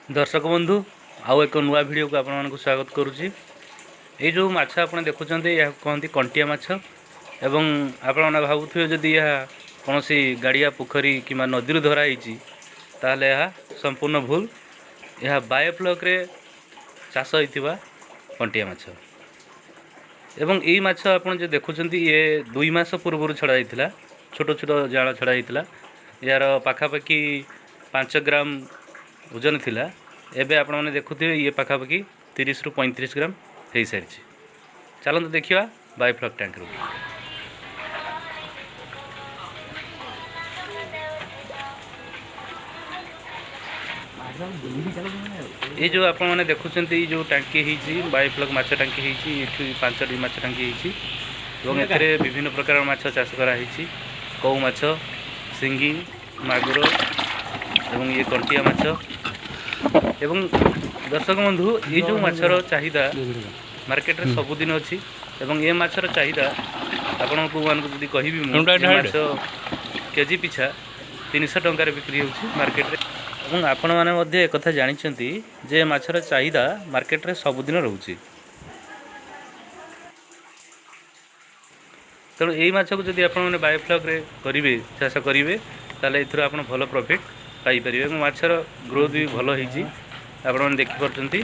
ଦର୍ଶକ ବନ୍ଧୁ, ଆଉ ଏକ ନୂଆ ଭିଡ଼ିଓକୁ ଆପଣମାନଙ୍କୁ ସ୍ୱାଗତ କରୁଛି। ଏଇ ଯେଉଁ ମାଛ ଆପଣ ଦେଖୁଛନ୍ତି, ଏହାକୁ କହନ୍ତି କଣ୍ଟିଆ ମାଛ। ଏବଂ ଆପଣମାନେ ଭାବୁଥିବେ, ଯଦି ଏହା କୌଣସି ଗାଡ଼ିଆ, ପୋଖରୀ କିମ୍ବା ନଦୀରୁ ଧରା ହେଇଛି, ତାହେଲେ ଏହା ସମ୍ପୂର୍ଣ୍ଣ ଭୁଲ। ଏହା ବାୟୋଫ୍ଲକ୍ରେ ଚାଷ ହୋଇଥିବା କଣ୍ଟିଆ ମାଛ। ଏବଂ ଏଇ ମାଛ ଆପଣ ଯେଉଁ ଦେଖୁଛନ୍ତି, ଇଏ 2 ମାସ ପୂର୍ବରୁ ଛଡ଼ା ଯାଇଥିଲା। ଛୋଟ ଛୋଟ ଜାଆଁଳ ଛଡ଼ା ଯାଇଥିଲା। ଏହାର ପାଖାପାଖି 5 ଗ୍ରାମ ଓଜନ ଥିଲା। ଏବେ ଆପଣମାନେ ଦେଖୁଥିବେ, ଇଏ ପାଖାପାଖି 30ରୁ 35 ଗ୍ରାମ ହେଇସାରିଛି। ଚାଲନ୍ତୁ ଦେଖିବା ବାୟୋଫ୍ଲକ୍ ଟ୍ୟାଙ୍କରୁ। ଏଇ ଯେଉଁ ଆପଣମାନେ ଦେଖୁଛନ୍ତି, ଏଇ ଯେଉଁ ଟାଙ୍କି ହେଇଛି, ବାୟୋଫ୍ଲକ୍ ମାଛ ଟାଙ୍କି ହେଇଛି। ଏଠି ପାଞ୍ଚଟି ମାଛ ଟାଙ୍କି ହେଇଛି ଏବଂ ଏଥିରେ ବିଭିନ୍ନ ପ୍ରକାର ମାଛ ଚାଷ କରାହେଇଛି: କଉ ମାଛ, ସିଙ୍ଗି, ମାଗୁର ଏବଂ ଇଏ କଣ୍ଟିଆ ମାଛ। ଏବଂ ଦର୍ଶକ ବନ୍ଧୁ, ଏଇ ଯେଉଁ ମାଛର ଚାହିଦା ମାର୍କେଟରେ ସବୁଦିନ ଅଛି ଏବଂ ଏ ମାଛର ଚାହିଦା ଆପଣଙ୍କୁ ମାନଙ୍କୁ ଯଦି କହିବି ମୁଁ, ଏ ମାଛ କେଜି ପିଛା 300 ଟଙ୍କାରେ ବିକ୍ରି ହେଉଛି ମାର୍କେଟରେ। ଏବଂ ଆପଣମାନେ ମଧ୍ୟ ଏକଥା ଜାଣିଛନ୍ତି ଯେ ମାଛର ଚାହିଦା ମାର୍କେଟରେ ସବୁଦିନ ରହୁଛି। ତେଣୁ ଏଇ ମାଛକୁ ଯଦି ଆପଣମାନେ ବାୟୋଫ୍ଲକ୍ରେ କରିବେ, ଚାଷ କରିବେ, ତାହେଲେ ଏଥିରୁ ଆପଣ ଭଲ ପ୍ରଫିଟ୍ ପାଇପାରିବେ। ଏବଂ ମାଛର ଗ୍ରୋଥ୍ ବି ଭଲ ହେଇଛି, ଆପଣମାନେ ଦେଖିପାରୁଛନ୍ତି।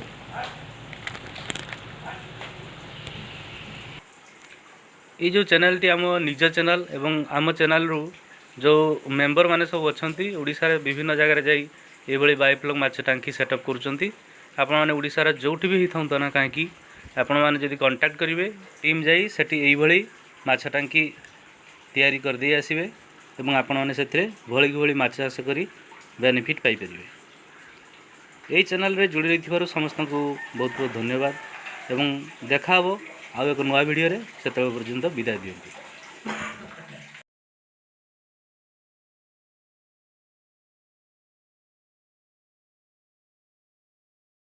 ଏଇ ଯେଉଁ ଚ୍ୟାନେଲଟି ଆମ ନିଜ ଚ୍ୟାନେଲ ଏବଂ ଆମ ଚ୍ୟାନେଲରୁ ଯେଉଁ ମେମ୍ବର ମାନେ ସବୁ ଅଛନ୍ତି, ଓଡ଼ିଶାରେ ବିଭିନ୍ନ ଜାଗାରେ ଯାଇ ଏଇଭଳି ବାୟୋଫ୍ଲକ୍ ମାଛ ଟାଙ୍କି ସେଟଅପ୍ କରୁଛନ୍ତି। ଆପଣମାନେ ଓଡ଼ିଶାର ଯେଉଁଠି ବି ହେଇଥାନ୍ତୁ ନା କାହିଁକି, ଆପଣମାନେ ଯଦି କଣ୍ଟାକ୍ଟ କରିବେ, ଟିମ୍ ଯାଇ ସେଠି ଏଇଭଳି ମାଛ ଟାଙ୍କି ତିଆରି କରିଦେଇ ଆସିବେ ଏବଂ ଆପଣମାନେ ସେଥିରେ ଭଳିକି ଭଳି ମାଛ ଚାଷ କରି ବେନିଫିଟ୍ ପାଇପାରିବେ। ଏଇ ଚ୍ୟାନେଲରେ ଯୋଡ଼ି ରହିଥିବାରୁ ସମସ୍ତଙ୍କୁ ବହୁତ ବହୁତ ଧନ୍ୟବାଦ ଏବଂ ଦେଖା ହେବ ଆଉ ଏକ ନୂଆ ଭିଡ଼ିଓରେ। ସେତେବେଳେ ପର୍ଯ୍ୟନ୍ତ ବିଦାୟ ଦିଅନ୍ତୁ।